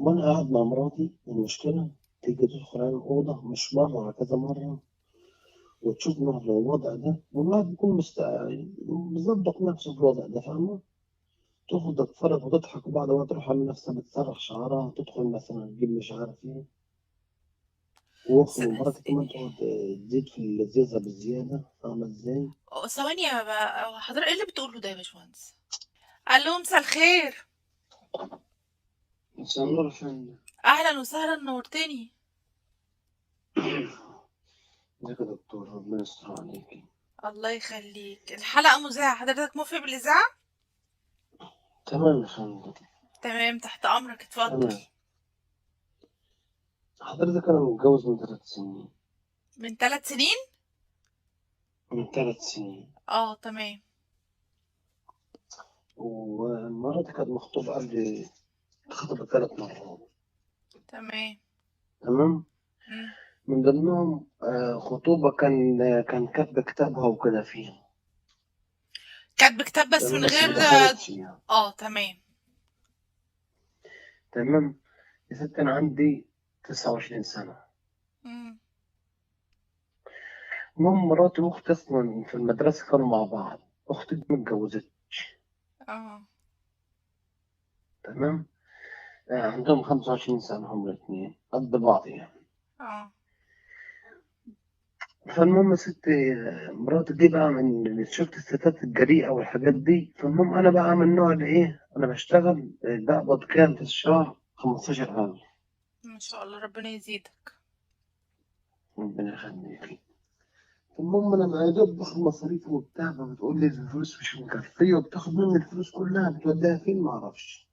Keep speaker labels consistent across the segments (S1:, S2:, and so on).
S1: وأنا قاعد مع مراتي المشكلة تيجي تدخل على الأوضة مش مرة كذا مرة وتشوفنا في الوضع ده، والواحد بيكون مظبط نفسه في الوضع ده، فاهمة؟ تاخد تتفرج وتضحك، وبعد ما تروح على نفسها بتسرح شعرها، تدخل مثلا تجيب مش عارف ايه،
S2: س...
S1: ومراتي كمان تقعد تزيد في اللذيذة بالزيادة، فاهمة ازاي؟
S2: ثواني يا حضرتك، ايه اللي بتقوله ده يا باشمهندس؟ الو، مساء الخير.
S1: مساء النور يا فندم.
S2: اهلا وسهلا، نورتني.
S1: ازيك يا دكتور، ربنا يستر عليكي.
S2: الله يخليك. الحلقة مذاعة، حضرتك موافق بالإذاعة؟
S1: تمام يا فندم.
S2: تمام، تحت أمرك، اتفضل.
S1: تمام. حضرتك أنا متجوز من 3 سنين.
S2: من 3 سنين؟
S1: من 3 سنين.
S2: اه تمام.
S1: ومراتي كانت مخطوبة قبل، اتخطبت 3 مرات.
S2: تمام.
S1: تمام.
S2: مم.
S1: من ضمنهم خطوبة كان كاتبة كتابها وكده فيها.
S2: كاتب كتاب بس
S1: تمام
S2: من
S1: بس
S2: غير.
S1: ما دخلتش يعني.
S2: اه تمام.
S1: تمام. يا ستي أنا عندي 29 سنة.
S2: مم.
S1: المهم مراتي وأختي أصلا في المدرسة كانوا مع بعض. أختي دي ما اتجوزتش.
S2: اه.
S1: تمام. عندهم 25 سنة، هم الاتنين قد بعض يعني.
S2: اه.
S1: فالمهم يا ستي، مراتي دي بقى من شفت الستات الجريئة والحاجات دي. فالمهم أنا بقى من النوع اللي إيه، أنا بشتغل، بقبض كام في الشهر؟ 15000.
S2: ما شاء الله، ربنا يزيدك.
S1: ربنا يخليك. المهم انا يا دوب باخد مصاريفي وبتاع، فبتقول لي الفلوس مش مكفيه، وبتاخد مني الفلوس كلها بتوديها فين ما اعرفش.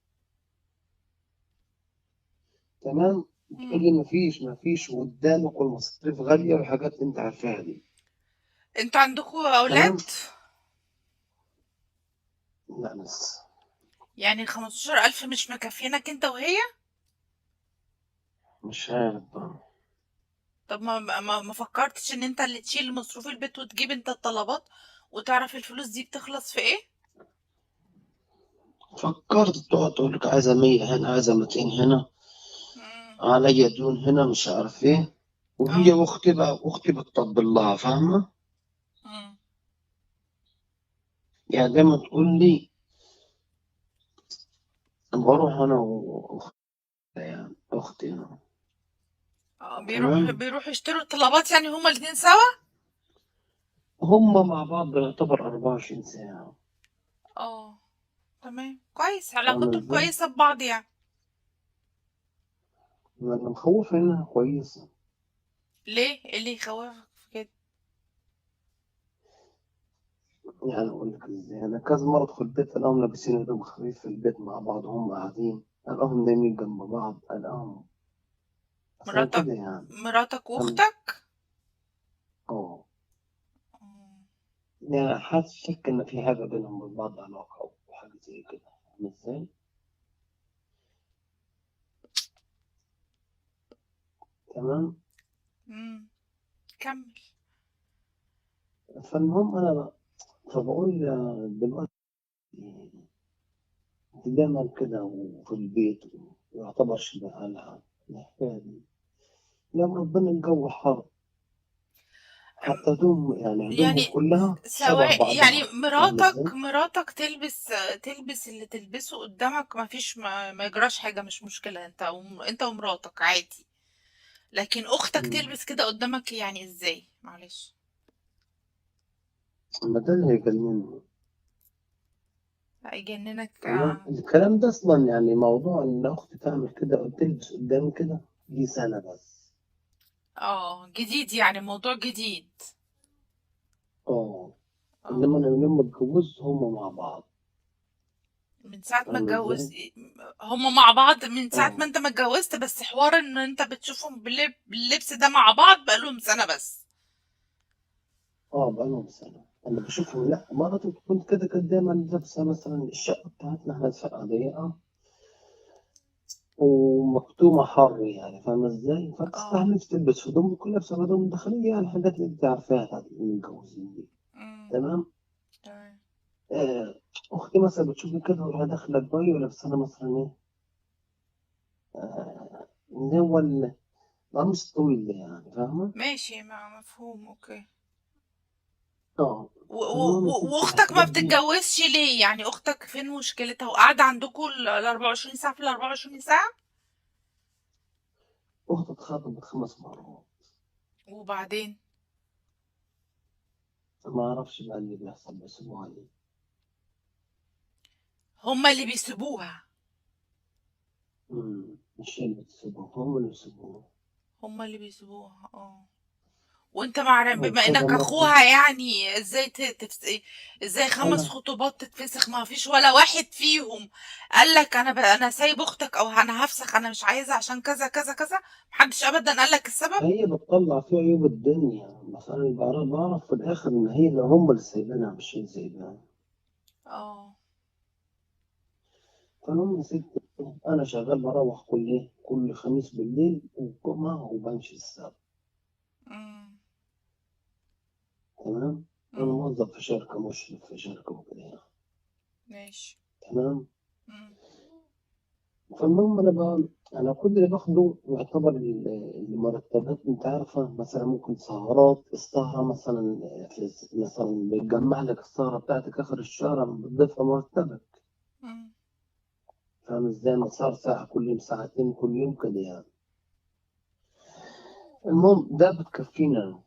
S1: تمام. بتقول
S2: مم.
S1: لي مفيش وقدامك، والمصاريف غاليه، والحاجات اللي انت عارفاها دي.
S2: انتوا عندكوا
S1: تمام.
S2: أولاد؟
S1: لا بس.
S2: يعني 15,000 مش مكفينك انت وهي؟
S1: مش عارف بقى.
S2: طب ما فكرتش ان انت اللي تشيل مصروف البيت وتجيب انت الطلبات، وتعرف الفلوس دي بتخلص في ايه؟
S1: فكرت تقعد تقول لك عايزه 100 هنا، عايزه 200 هنا،
S2: مم.
S1: عليا ديون هنا، مش عارف ايه. وهي
S2: اه.
S1: واختي بقى، اختي بتطبل لها، فاهمه؟
S2: مم.
S1: يعني دايما تقول لي بروح انا واختي، يعني اختي أنا.
S2: اه، بيروح
S1: تمام.
S2: بيروح يشتروا الطلبات يعني هما الاتنين سوا؟
S1: هما مع بعض يعتبر 24 ساعة.
S2: اه تمام، كويس،
S1: فاهمة
S2: علاقتهم
S1: ازاي؟
S2: كويسة ببعض يعني.
S1: أنا اللي مخوفة إنها كويسة.
S2: ليه؟ ايه اللي يخوفك في كده؟
S1: يعني أقول لك ازاي، أنا كذا مرة أدخل البيت ألاقيهم لابسين هدوم خفيف في البيت مع بعض وهم قاعدين، ألاقيهم نايمين جنب بعض، ألاقيهم مثلا
S2: مراتك
S1: كده يعني.
S2: مراتك
S1: فاهم؟
S2: واختك؟
S1: اه.
S2: مم.
S1: يعني حاسس شك إن في حاجة بينهم وبين بعض، علاقة أو حاجة زي كده. فاهمة ازاي؟ تمام؟
S2: مم. كمل.
S1: فالمهم أنا بقى، فبقول دلوقتي أنت دايما كده وفي البيت، ويعتبر شبه قلعة الحكاية دي. لو ربنا الجو حر، حتى هدوم، يعني هدومهم
S2: يعني
S1: كلها شبه
S2: سواء يعني
S1: بعضها. فاهم
S2: مراتك
S1: ازاي؟
S2: مراتك تلبس اللي تلبسه قدامك، ما فيش، ما يجراش حاجة، مش مشكلة، انت انت ومراتك عادي. لكن اختك
S1: مم.
S2: تلبس كده قدامك، يعني ازاي؟ معلش.
S1: ما ده اللي هيجنني.
S2: هيجننك
S1: تمام.
S2: اه.
S1: الكلام ده اصلا يعني موضوع ان اختي تعمل كده او تلبس قدام كده، دي سنة بس.
S2: جديد يعني، موضوع جديد.
S1: اه. انما
S2: اه.
S1: انا من يوم ما اتجوزت هما مع بعض.
S2: من ساعة ما
S1: فاهم
S2: اتجوز.
S1: ازاي؟
S2: هما مع بعض من ساعة ما
S1: اه.
S2: انت ما اتجوزت، بس حوار ان انت بتشوفهم باللبس ده مع بعض بقالهم سنة بس.
S1: اه بقالهم سنة انا بشوفهم. لا مرة تكون كده كده دايما لابسة، مثلا الشقة بتاعتنا احنا شقة ضيقة ومكتومة حر يعني، فاهمة ازاي؟
S2: اه.
S1: فبتستحملش تلبس هدوم، بتكون لابسة هدوم داخلية، يعني الحاجات اللي انت عارفاها بتاعت المتجوزين دي.
S2: امم.
S1: تمام؟
S2: تمام.
S1: آه، أختي مثلا بتشوفني كده وتروح داخلة البانيو ولابسة لها مثلا إيه؟ اللي هو القميص الطويل ده يعني، فاهمة؟
S2: ماشي، ما مفهوم، okay.
S1: اه. فالمهم يا ستي
S2: واختك ما
S1: الحاجات دي،
S2: بتتجوزش ليه يعني؟ اختك فين مشكلتها وقاعدة عندكم ال 24 ساعة في ال 24 ساعة؟
S1: أختي اتخطبت 5 مرات.
S2: وبعدين؟
S1: ما أعرفش بقى اللي بيحصل، بيسيبوها ليه.
S2: هما اللي بيسيبوها؟
S1: مش هي اللي بتسيبوها، هم اللي بيسيبوها.
S2: هما اللي بيسيبوها، اه. وانت مع بما
S1: وكذا
S2: انك
S1: مرة.
S2: اخوها يعني، ازاي ازاي خمس
S1: أنا
S2: خطوبات تتفسخ ما فيش ولا واحد فيهم قال لك انا انا سايب اختك، او انا هفسخ، انا مش عايزه عشان كذا كذا كذا؟ محدش ابدا قال لك السبب؟
S1: هي بتطلع في عيوب الدنيا، بس أنا بعرف في الآخر إن هي اللي هم اللي سايبينها، مش هي اللي سايبينها.
S2: اه.
S1: فالمهم يا ستي، أنا شغال بروح كل إيه، كل خميس بالليل والجمعة، وبمشي السبت.
S2: امم.
S1: تمام. أنا
S2: امم.
S1: موظف في شركة، مشرف في شركة وكده يعني.
S2: ماشي.
S1: تمام.
S2: امم.
S1: فالمهم أنا بقى، أنا كل اللي باخده يعتبر المرتبات، أنت عارفة، مثلا ممكن سهرات، السهرة مثلا في مثلا بتجمع لك السهرة بتاعتك آخر الشهر بتضيفها مرتبك.
S2: امم.
S1: فاهم ازاي؟ مسار ساعة كل يوم، ساعتين كل يوم كده يعني. المهم ده بتكفينا.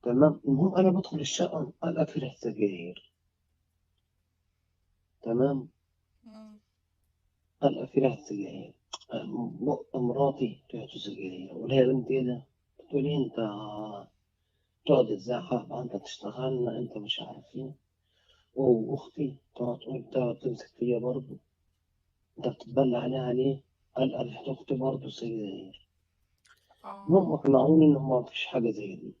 S1: تمام. المهم أنا بدخل الشقة ألقى في ريحة سجاير. تمام.
S2: امم.
S1: ألقى في ريحة سجاير. بق مراتي ريحته سجاير، أقول لها يا بنت إيه ده؟ بتقول لي أنت تقعد تزعق بقى، أنت تشتغلنا، أنت مش عارف إيه. وأختي تقعد تقول، تقعد تمسك فيا برضه، أنت بتتبلى عليها ليه؟ ألقى ريحة أختي برضه سجاير.
S2: اه.
S1: المهم أقنعوني إن هما مفيش حاجة زي دي.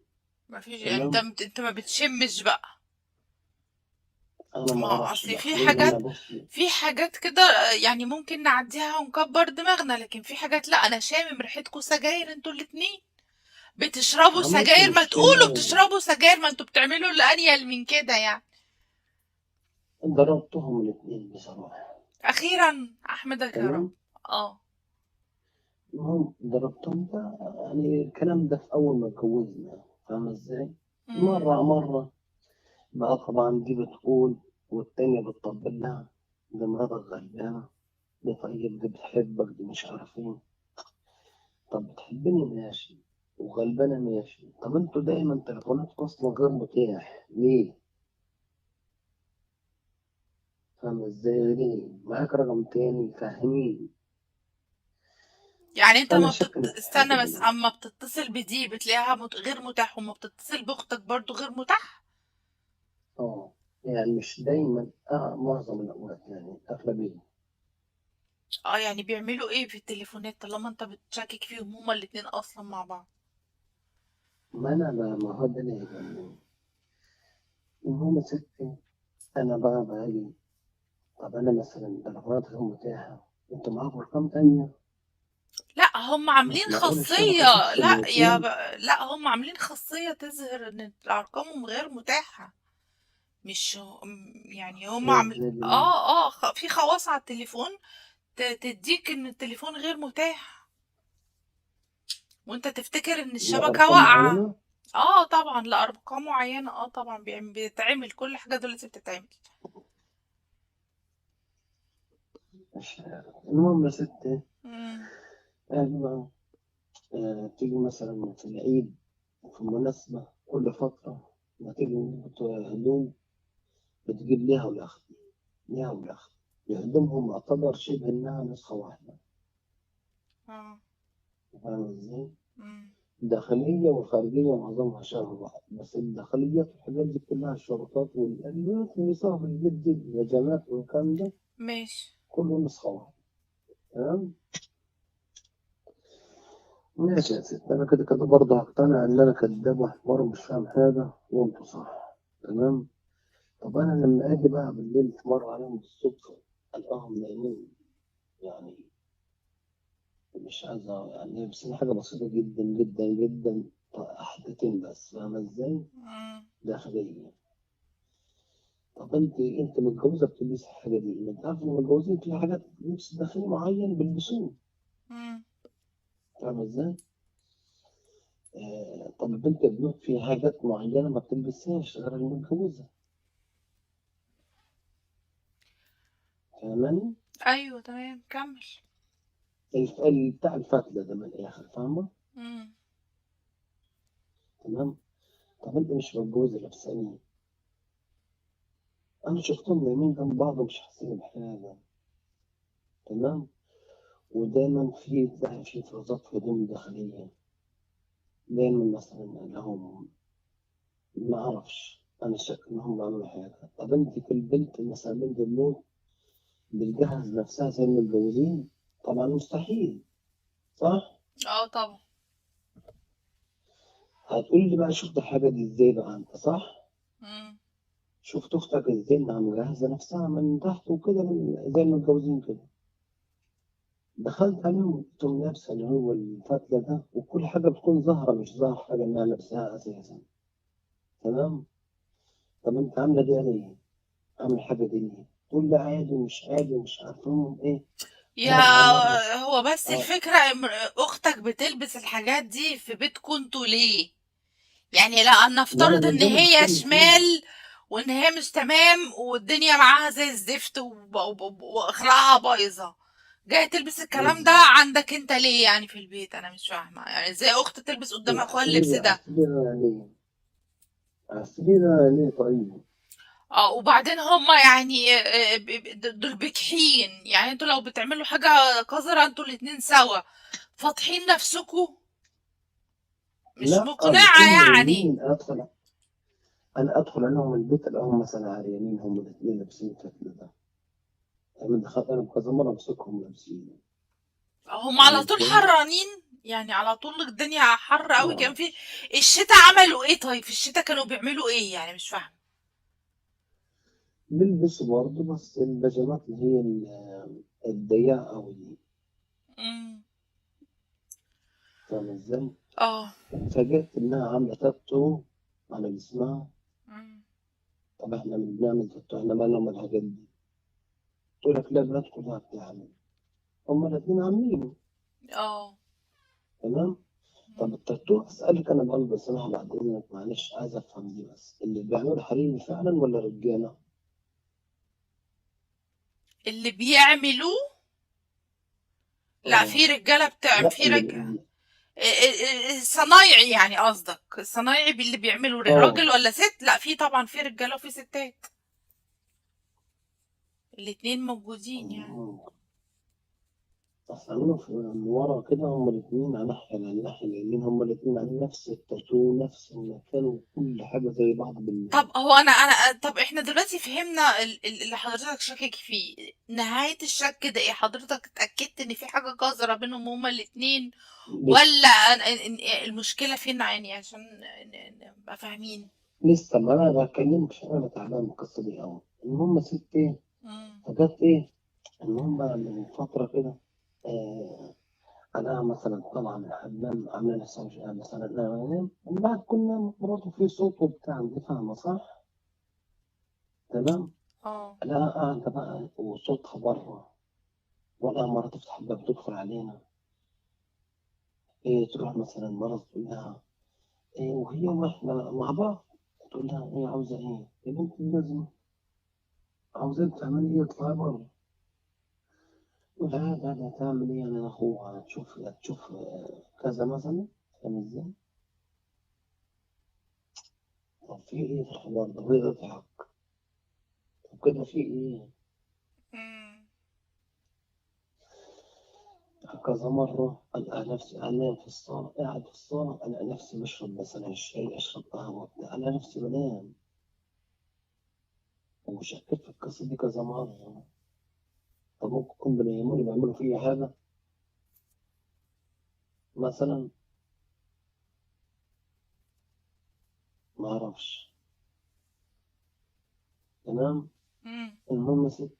S2: ما فيش يعني؟ انت
S1: تمام.
S2: انت ما بتشمش بقى؟
S1: انا ما
S2: ما
S1: اعرفش
S2: اصل
S1: بقى،
S2: في
S1: خليني انا
S2: حاجات،
S1: بص.
S2: في حاجات كده يعني ممكن نعديها ونكبر دماغنا، لكن في حاجات لا، انا شامم ريحتكوا سجاير انتوا الاتنين بتشربوا
S1: عملت
S2: سجاير، ما
S1: مشكلة
S2: تقولوا بتشربوا سجاير، ما انتوا بتعملوا اللي انيل من كده يعني.
S1: وضربتهم الاثنين بصراحه.
S2: اخيرا احمدك يا رب.
S1: تمام.
S2: اه.
S1: المهم ضربتهم ده، يعني الكلام ده في اول ما اتجوزنا، فاهم ازاي؟
S2: امم.
S1: مرة مرة بقى طبعا دي بتقول والتانية بتطبل لها، ده مراتك غلبانه، ده طيب، دي بتحبك، دي مش عارف ايه. طب بتحبني ماشي، وغلبانه ماشي، طب انتوا دايما تليفوناتكم اصلا غير متاح ليه؟ فاهم ازاي؟ ليه؟ معاك رقم تاني، فاهمين.
S2: يعني انت
S1: انا
S2: ما
S1: شاك ان في حاجة
S2: استنى بس،
S1: بينهم.
S2: اما بتتصل بدي بتلاقيها غير متاح، وما بتتصل باختك برضو غير متاح؟
S1: اه، يعني مش دايما، معظم الاوقات يعني اغلبيه.
S2: اه، يعني بيعملوا ايه في التليفونات طالما انت بتشكك فيهم هما الاتنين اصلا مع بعض؟
S1: ما انا بقى، ما هو ده اللي هيجنني. المهم يا ستي، انا بقى باجي، طب انا مثلا تليفونات غير متاحه، انتوا معاكم ارقام تانية؟
S2: لا هم عاملين
S1: مش معقول الشبكة
S2: خاصية،
S1: تفصل
S2: لا يا
S1: الاثنين.
S2: لا هم عاملين خاصية تظهر ان ارقامهم غير متاحة. مش يعني هم
S1: خاصية
S2: عامل
S1: ازاي دي بقى؟
S2: في خواص على التليفون تديك ان التليفون غير متاح، وانت تفتكر ان الشبكة
S1: لارقام
S2: واقعة.
S1: معينه.
S2: اه طبعا، لأرقام معينة، اه طبعا بيتعمل كل حاجة دلوقتي بتتعمل.
S1: مش عارف. المهم يا ستي،
S2: امم.
S1: اجي بقى، تيجي مثلا في العيد، في مناسبة كل فترة، ما تيجي هدوم، بتجيب ليها ولأختي، ليها ولأختي، يخدمهم يعتبر شبه إنها نسخة واحدة.
S2: اه.
S1: فاهم إزاي؟
S2: امم.
S1: الداخلية والخارجية معظمها شبه بعض، بس الداخليات والحاجات دي كلها، الشرطات والأدوات اللي بيصيروا في البيت دي، البيجامات والكلام ده،
S2: ماشي.
S1: كله نسخة واحدة. تمام؟ ماشي يا ست، أنا كده كده برضه هقتنع إن أنا كداب وحمار ومش فاهم حاجة وأنتوا صح. تمام؟ طب أنا لما أجي بقى بالليل في مرة عليهم بالصدفة، ألقاهم نايمين يعني، مش عايز يعني، بس حاجة بسيطة جدا جدا جدا، حتتين بس، فاهمة ازاي؟
S2: امم.
S1: داخلية. طب انت متجوزة بتلبسي الحاجة دي، ما انت عارف ان المتجوزين في حاجات لبس داخلي معين بيلبسوه.
S2: مم.
S1: فاهمه ازاي؟ طب البنت بنوت في حاجات معينة ما بتلبسهاش غير المتجوزه. فاهماني؟
S2: ايوه تمام، كمل.
S1: بتاع الفتله ده من الاخر، فاهمه؟
S2: مم.
S1: تمام. طب انت مش متجوزة لابسه ايه؟ انا شفتهم نايمين جنب بعض ومش حاسين بحاجه. تمام. ودايما في تلاقي في افرازات في هدوم داخليه، دايما مثلا لهم، ما اعرفش، انا شاك ان هم عملوا حاجه. طب انت كل بنت مثلا بنت بنوت بتجهز نفسها زي المتجوزين؟ طبعا مستحيل، صح؟
S2: اه طبعا.
S1: هتقول لي بقى شفت الحاجة دي ازاي بقى انت، صح؟
S2: مم.
S1: شفت اختك ازاي انها مجهزة نفسها من تحت وكده زي المتجوزين كده. دخلت عليهم لقيتهم لابسه اللي هو الفتله ده، وكل حاجة بتكون ظاهره، مش ظاهره حاجة انها لابساها اساسا. تمام. طب انت عامله دي ليه؟ عامله الحاجة دي ليه؟ تقول لي عادي ومش عادي ومش عارفهم ايه.
S2: يا
S1: مرة مره.
S2: هو بس
S1: اه.
S2: الفكرة اختك بتلبس الحاجات دي في بيتكم انتوا ليه؟ يعني لا،
S1: ما انا
S2: نفترض
S1: ده
S2: ان
S1: اللي انا
S2: هي
S1: بتكلم فيه.
S2: شمال، وان هي مش تمام والدنيا معاها زي الزفت واخلاقها بايظه، جاية تلبس الكلام ده
S1: بالظبط.
S2: عندك انت ليه يعني في البيت؟ انا مش فاهمه يعني ازاي اخت تلبس قدام اخوها اللبس
S1: العسيل
S2: ده.
S1: العسيل ده ليه؟ العسيل ده ليه طيب؟
S2: اه، وبعدين هما يعني دول بجحين، يعني انتوا لو بتعملوا حاجة قذرة انتوا الاتنين سوا فاطحين نفسكوا. مش
S1: لا،
S2: مقنعة
S1: بيكونوا
S2: يعني.
S1: نايمين. انا ادخل عليهم البيت الاقيهم مثلا عريانين، هم الاثنين لابسين الشكل ده. انا دخلت انا كذا مرة امسكهم لابسين.
S2: هم
S1: فاهم
S2: على طول
S1: ازاي؟
S2: حرانين، يعني على طول الدنيا حر
S1: ما
S2: قوي كان في
S1: اعرفش.
S2: الشتاء. عملوا ايه طيب في الشتاء؟ كانوا بيعملوا ايه يعني؟ مش فاهمة.
S1: بيلبسوا برضه بس البيجامات اللي هي الضيقه قوي دي.
S2: امم.
S1: فاهم ازاي؟
S2: اه.
S1: اتفاجئت انها عامله تاتو على جسمها.
S2: مم.
S1: طب احنا مش بنعمل تاتو، احنا مالنا ومال الحاجات دي؟ تقول لك لا، البنات كلها بتعمل، هما الاثنين عاملين.
S2: اه.
S1: تمام. طب
S2: مم.
S1: التاتو اسالك انا برضه بصراحة بعد اذنك، معلش عايز افهم دي بس، اللي بيعملوا حريمي فعلا ولا رجاله؟
S2: اللي بيعملوه؟ لا، في
S1: اه.
S2: رجالة بتعمل،
S1: لا
S2: في
S1: اللي
S2: رجالة الصنايعي يعني قصدك الصنايعي اللي بيعملوا
S1: اه.
S2: راجل ولا ست؟ لا، في طبعا في رجالة وفي ستات، الاتنين موجودين يعني.
S1: ممكن. اصل عاملينه من ورا كده هما الاثنين، على ناحية على الناحية اليمين هما الاثنين على نفس التاتو، نفس المكان، وكل حاجة زي بعض
S2: طب هو انا طب احنا دلوقتي فهمنا اللي حضرتك شاكك فيه. نهاية الشك ده ايه؟ حضرتك اتأكدت ان في حاجة جذرة بينهم هما الاتنين،
S1: لسه.
S2: ولا المشكلة فين يعني؟ عشان نبقى فاهمين.
S1: لسه، ما انا بكلمك عشان انا تعبان من القصة دي قوي. المهم يا ستي ايه،
S2: مم.
S1: فجت ايه، المهم بقى من فترة كده، آه انا مثلا طالعه من الحمام عامله نفسها مش مثلا انا بنام، من بعد كنا مراته في صوت وبتاع، انت فاهمه صح؟ تمام.
S2: اه.
S1: لا قاعدة بقى وصوتها بره، ولا مرة تفتح الباب تدخل علينا. إيه، تروح مثلا مرة تقول لها إيه، وهي واحنا مع بعض، تقول لها إيه عاوزة إيه؟ يا بنت اللازمة، عاوزين تعملي إيه؟ اطلعي بره. تقول لها لا لا، تعمل إيه يعني؟ أنا أخوها، هتشوف هتشوف كذا مثلا. فاهم إزاي؟ طب في إيه في الحوار ده؟ وهي تضحك. طب كده في إيه؟
S2: مم.
S1: كذا مرة ألقى نفسي أنام في الصالة، قاعد في الصالة ألقى نفسي بشرب مثلا الشاي، أشرب قهوة بتاع، ألاقي نفسي بنام. وشكيت في القصة دي كذا مرة. طب ممكن يكون بينيموني بيعملوا فيا حاجة مثلا، ما أعرفش. تمام.
S2: مم.
S1: المهم ست،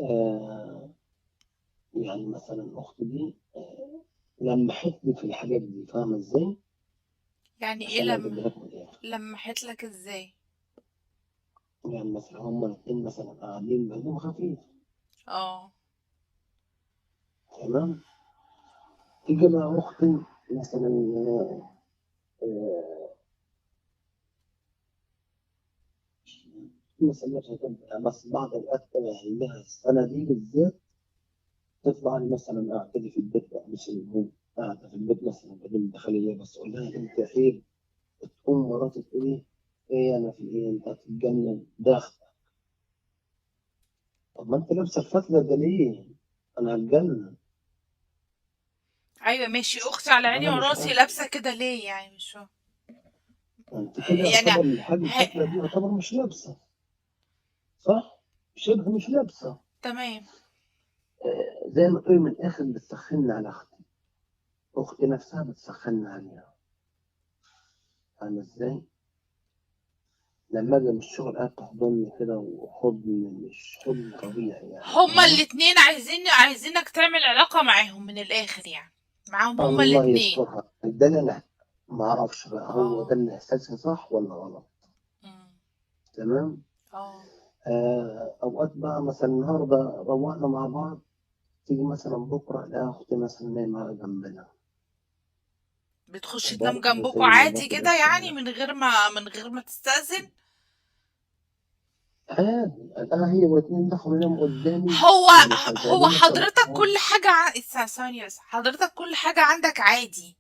S1: آه يعني مثلا أختي دي لمحتني في الحاجات دي، فاهمة إزاي؟
S2: يعني ايه
S1: عشان
S2: لما
S1: أجيب لك من الآخر.
S2: لمحت لك ازاي؟
S1: يعني مثلا هما الاتنين مثلا قاعدين بهدوم خفيف،
S2: اه.
S1: تمام. تيجي مع أختي مثلا، آه، مثلا لابسة بس بعض الأوقات كده عندها السنة دي بالذات تطلع لي مثلا قاعدة في البيت بقى، مش الهدوم، قاعدة في البيت مثلا بهدوم داخلية، بس أقول لها أنت عيب. تقوم مراتي تقول لي إيه أنا في إيه، أنت هتتجنن داخل. طب ما أنت لابسة الفتلة ده ليه؟ أنا هتجنن.
S2: ايوه ماشي، اختي على عيني
S1: أنا مش
S2: وراسي،
S1: عارف،
S2: لابسه كده ليه يعني؟ مش فاهمة.
S1: أنت كده
S2: يعني
S1: يعتبر الحاجة
S2: ه...
S1: الفتلة دي يعتبر مش لابسة، صح؟ شبه مش لابسة.
S2: تمام.
S1: زي ما تقولي من الآخر بتسخن على أختي، أختي نفسها بتسخن عليها. فاهمة إزاي؟ لما أجي من الشغل قاعد تحضني كده، وحضن مش حضن طبيعي يعني،
S2: هما
S1: فاهمة؟
S2: الاتنين عايزينك تعمل علاقة معاهم من الاخر يعني، معاهم هما
S1: الله
S2: الاتنين.
S1: يسترها، ده اللي أنا معرفش بقى، هو ده
S2: اه.
S1: اللي إحساسي صح ولا غلط؟
S2: أمم.
S1: تمام؟
S2: اه.
S1: أوقات بقى مثلا النهاردة روقنا مع بعض، تيجي مثلا بكرة ألاقي أختي مثلا نايمة جنبنا.
S2: بتخش تنام
S1: وبرضه
S2: جنبكوا
S1: زي ما
S2: عادي
S1: مراتي
S2: كده يعني
S1: لابسة
S2: من غير ما تستأذن؟
S1: عادي، ألاقيها هي واتنين دخلوا يناموا قدامي
S2: هو
S1: يعني
S2: هو
S1: شغالين
S2: حضرتك
S1: التليفون.
S2: كل حاجة ثانية بس، حضرتك كل حاجة عندك عادي،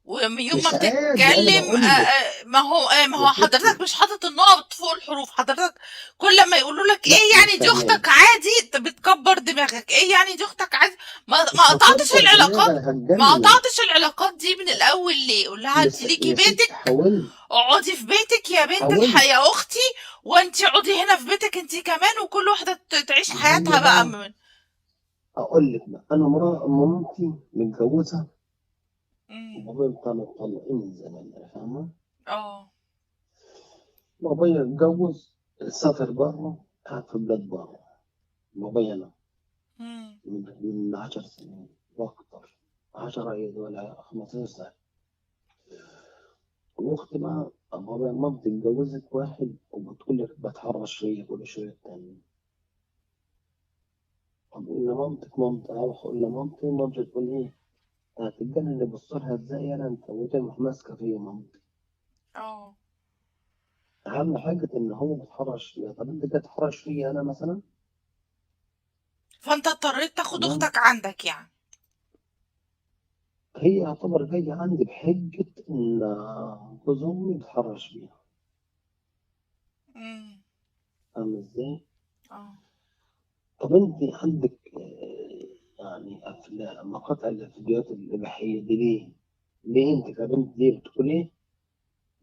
S2: ويوم ما
S1: مش عادي، أنا
S2: بتتكلم
S1: بقول لك
S2: ما هو ما
S1: يا
S2: هو حضرتك
S1: ستي.
S2: مش حاطط النقط فوق الحروف. حضرتك كل ما يقولوا لك
S1: لا
S2: ايه
S1: مش
S2: يعني دي
S1: فاهماني،
S2: اختك عادي، انت بتكبر دماغك. ايه يعني دي اختك عادي؟ ما
S1: مش
S2: قطعتش
S1: هكبر دماغي،
S2: العلاقات،
S1: أنا
S2: ما
S1: هتجنن.
S2: قطعتش العلاقات دي من الاول ليه؟ قول لها انت
S1: بس
S2: ليكي
S1: يا ست
S2: بيتك،
S1: حاولت،
S2: اقعدي في بيتك يا بنت
S1: حاولت.
S2: الحياة اختي، وانت اقعدي هنا في بيتك انت كمان، وكل واحدة تعيش
S1: ما هي
S2: حياتها بقى
S1: بقى
S2: من.
S1: أقول لك بقى، أنا مرا مامتي متجوزة
S2: مم.
S1: وبابايا بتاع متطلقين من زمان، أنا فاهمة؟
S2: اه.
S1: بابايا اتجوز، سافر بره، قعد في بلاد بره. بابايا أنا
S2: مم.
S1: من 10 سنين وأكتر، 10 إيه ولا 15 سنة. وأختي بقى بابا مامتي اتجوزت واحد وبتقول لك بتحرش فيا كل شوية تاني. طب قول لمامتك، مامتي أروح أقول لمامتي، مامتي تقول إيه؟ هتتجنن، يبص لها إزاي أنا أنت، وتروح ماسكة فيا مامتي.
S2: اه.
S1: أهم حاجة إن هو بيتحرش فيها، طب أنت جاي تتحرش فيا أنا مثلا؟
S2: فانت اضطريت تاخد
S1: تمام.
S2: اختك عندك يعني؟
S1: هي يعتبر جاية عندي بحجة إن جوز أمي بيتحرش بيها.
S2: مم.
S1: فاهم إزاي؟
S2: اه.
S1: طب أنت عندك يعني أفلام مقاطع الفيديوهات الإباحية دي ليه؟ ليه أنت كبنت ليه بتقول إيه؟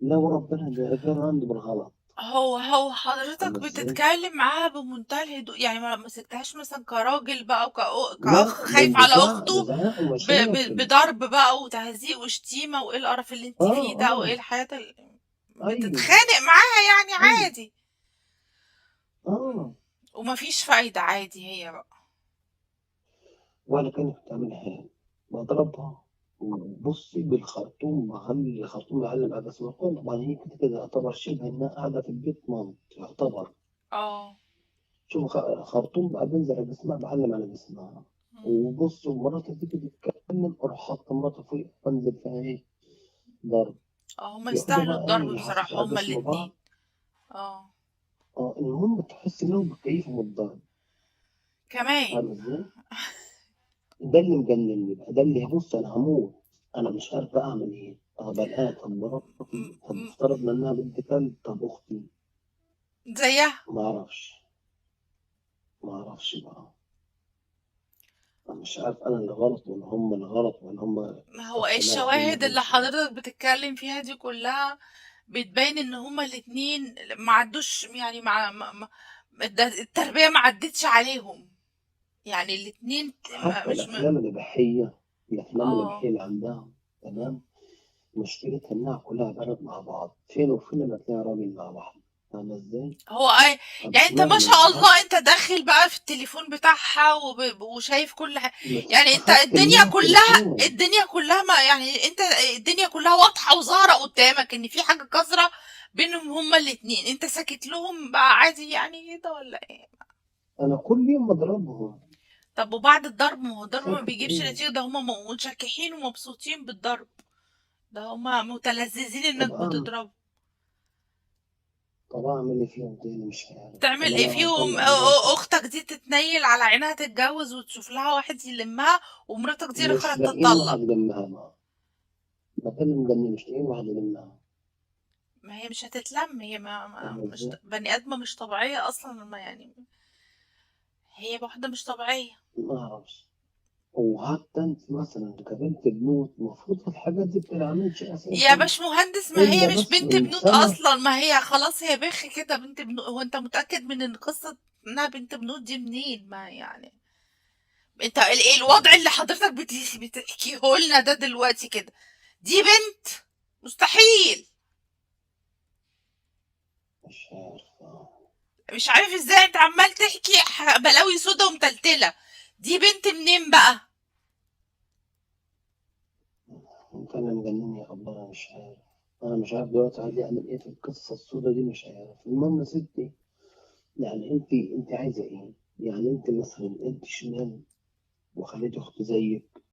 S1: لا وربنا ده كان عندي بالغلط.
S2: هو
S1: فاهم
S2: حضرتك
S1: إزاي؟
S2: بتتكلم معاها بمنتهى الهدوء يعني، ما مسكتهاش مثلا كراجل بقى
S1: لا
S2: كأخ خايف على
S1: بزعق
S2: أخته،
S1: بزعق ومشاكل.
S2: بضرب بقى وتهزيق وشتيمة، وايه القرف اللي انت
S1: آه
S2: فيه ده، وايه
S1: آه.
S2: الحياة
S1: أيوه
S2: بتتخانق معاها يعني
S1: أيوه
S2: عادي؟
S1: آه.
S2: ومفيش فايدة عادي هي بقى.
S1: ولا كانت بتعمل حاجة. بضربها وبصي بالخرطوم، بخلي الخرطوم يعلم على بس. طبعا هي كده كده يعتبر شبه إنها قاعدة في البيت مامت يعتبر.
S2: اه.
S1: شوف خرطوم بقى بينزل على جسمها، بعلم على جسمها.
S2: مم.
S1: وبص ومراتي تيجي تتكلم اروح حاطط مراتي فوق وانزل فيها ايه، ضرب.
S2: اه، هما
S1: يقعدوا
S2: يستاهلوا
S1: بقى
S2: الضرب
S1: ايه يحششوا
S2: بصراحة
S1: على
S2: هما
S1: جسم
S2: الاتنين.
S1: بعض.
S2: اه.
S1: اه المهم تحس انهم بيتكيفوا من الضرب.
S2: كمان.
S1: فاهم ازاي؟ ده اللي مجنني بقى، ده اللي بص انا هموت، انا مش عارف بقى اعمل ايه. طب انا، طب مراتي،
S2: م-
S1: طب
S2: م-
S1: افترضنا انها بنت كلب، طب اختي.
S2: زيها.
S1: ما اعرفش، ما اعرفش بقى. انا مش عارف انا اللي غلط ولا هم اللي غلط ولا هم
S2: ما هو
S1: استغفر الله العظيم،
S2: الشواهد
S1: ما
S2: اللي
S1: اقولش ايه.
S2: حضرتك بتتكلم فيها دي كلها بتبين ان هما الاتنين ما عدوش يعني، مع ما ما التربية ما عدتش عليهم يعني الاتنين.
S1: حتى
S2: مش
S1: الافلام الاباحيه، الافلام
S2: اه.
S1: الاباحيه اللي عندها، تمام، مشكلتها انها كلها بنات مع بعض، فين وفين لما تلاقي راجل مع واحده. فاهمه ازاي؟
S2: هو أي.
S1: طب
S2: يعني انت ما
S1: اشمعنى
S2: شاء
S1: حتى
S2: الله انت داخل بقى في التليفون بتاعها وشايف كل حاجة.
S1: بس
S2: يعني انت
S1: اخدت
S2: الدنيا
S1: منها
S2: كلها،
S1: التليفون.
S2: الدنيا كلها ما يعني انت الدنيا كلها واضحة وظاهرة قدامك ان في حاجة قذرة بينهم هما الاتنين، انت ساكت لهم بقى عادي يعني كده ولا ايه؟
S1: انا كل يوم بضربهم.
S2: طب وبعد الضرب؟ ما هو الضرب ما
S1: ساكت
S2: بيجيبش
S1: ايه؟
S2: نتيجة، ده هما منشكحين ومبسوطين بالضرب، ده هما متلذذين
S1: طب
S2: انك
S1: اعمل
S2: بتضرب.
S1: طب اعمل ايه فيهم تاني؟ مش عارف.
S2: تعمل
S1: طب
S2: ايه
S1: انا
S2: فيهم؟
S1: هطلق مراتي؟
S2: اختك دي تتنيل على عينها، تتجوز وتشوف لها واحد يلمها، ومراتك دي رخرة
S1: مش لاقيين واحد
S2: تتطلق.
S1: يلمها، ما ده اللي مجنن، مش لاقيين واحد يلمها.
S2: ما هي مش هتتلم، هي ما, ما
S1: فاهم
S2: مش
S1: ازاي؟
S2: بني ادمه، مش طبيعية اصلا، ما يعني هي واحدة مش طبيعيه.
S1: ما اعرفش. وحتى انت مثلا كبنت بنوت، المفروض الحاجات دي بتتعملش
S2: يا
S1: اساسا.
S2: باش مهندس، ما
S1: الا
S2: هي مش
S1: بس
S2: بنت
S1: من
S2: بنوت
S1: سنه.
S2: اصلا، ما هي خلاص هي بخ كده بنت بنوت. هو انت متأكد من ان قصة انها بنت بنوت دي منين؟ ما يعني انت
S1: مش
S2: الوضع
S1: عارف.
S2: اللي حضرتك بتحكيه لنا ده دلوقتي كده، دي بنت؟ مستحيل.
S1: مش عارف.
S2: مش عارف ازاي انت عمال تحكي بلاوي سودا ومتلتلة، دي بنت منين بقى؟
S1: انت اللي مجنني يا رب، انا مش عارف. انا مش عارف دلوقتي عايز اعمل ايه في القصة السوداء دي، مش عارف. المهم يا ستي، يعني انت عايزه ايه؟ يعني انت مثلا انت شمال، وخليتي اخت زيك،